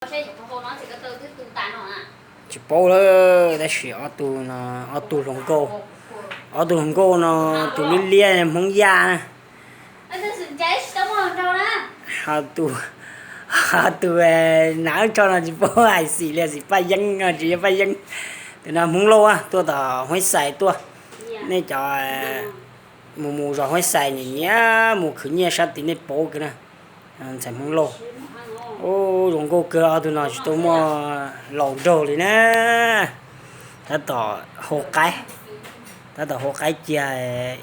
Tsis paub lawm, tab sis ob tug no, ob tug hluas nkauj, ob tug hluas nkauj no tus liab liab Hmoob Yaj na. Ho tus, ho tus hnav wb tso no tsis paub hais xim li, xim Paj Yeeb no tsis yog Paj Yeeb. Tus no Hmoob Lauj tuaj tom Huaib Xais tuaj. Nej cov mus mus zos Huaib Xais nyiam nyiam mus khwv nyiaj sab tid nej paub kawg na. Ntxhais Hmoob Lauj. Ub, zoo nkauj kawg, ob tug no tsis tau muaj laus nraug li na. Tab tom hau qaib, tab tom hau qaib cia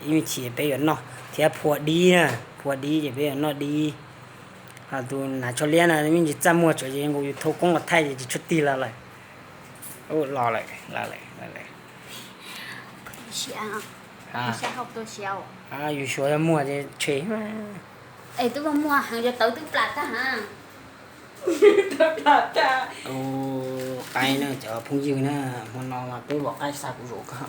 ib me chim peb yuav noj thiab phua dib na, phua dib ces peb yuav noj dib. Ho tus hnav tsho liab no me ntsis txaj muag tsawv ces nkaus yus thau koob los thaij ces tsis tshua tig los lawm. Los lawm, los lawm, los lawm. Yus xyuas yog muag ces tshem. Es twb muag heev, tawv twb plam tag. Qaib na cov phooj ywg na, hmo no mas peb vom qaib xa kuv zaum koj.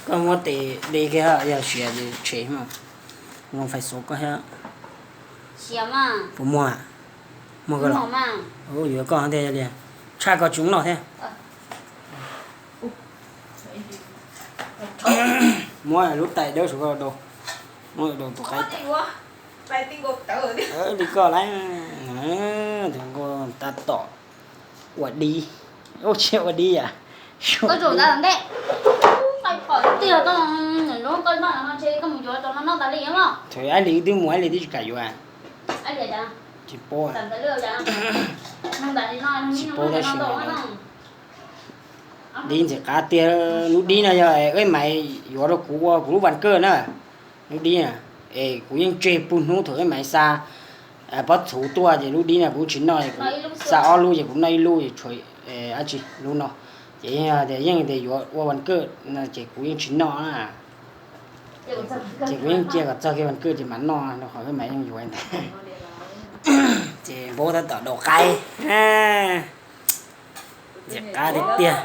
Koj muab tes de kiag yog siav ces tshem. Zoo fais xov koj thiab. Puas muag? Muag koj los? Yuav koj thiaj li tshaj koj tsis noj thiab. Muab lub tais dawb saum koj rau, muab rau tus qaib. Li koj lawm, tab tom ua dib, ua dib yam. Thaum ib li wb twb mus ib li twb tsis kam yuav. Tsis paub, tsis paub tab sis dib ntxim qab tiag. Lub dib no yog Eb Maiv yuav rau kuv ua kuv lub vas kawj na. Lub dib na, es kuv yeej tseg puag hnub thaum Eb Maiv xa pob txhuv tuaj ces lub dib no kuv tsis noj, kuv xa ob lub ces kuv noj ib lub es tshuav dab tsi lub no. Ces yog tias yeej tias yuav ua vas kawj no ces kuv yeej tsis noj na. Ces kuv yeej cia kom txog kiag vas kawj ces mam noj rau qhov Eb Maiv yeej yuav ntag. Ces npau tab tom daus qaib. Ntxim qab tiag tiag.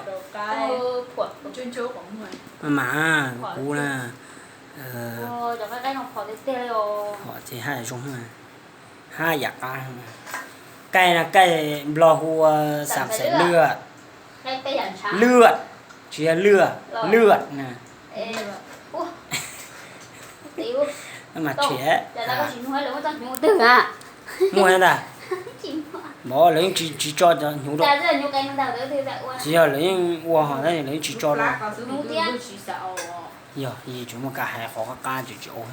Mas kuv na, hom ces haj zoo, haj yam qab. Kaij no kaij Nplog hu ua xam xaim lwj, lwj, tsis yog lwj, lwj na. Mas tshem, muaj ntag. Mov lawv yeej tsis tso cov hnyuv rau. Tsis yog lawv yeej ua ho tab sis lawv yeej tsis tso rau. Yog, yus tsuas muaj kab hais qhov qab qab tsis tsis ua.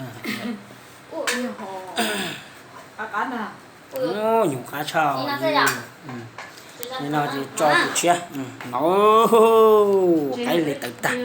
Nyuj qab tshaj. Li no ces tso tus tshiab no, qaib li tawv tag.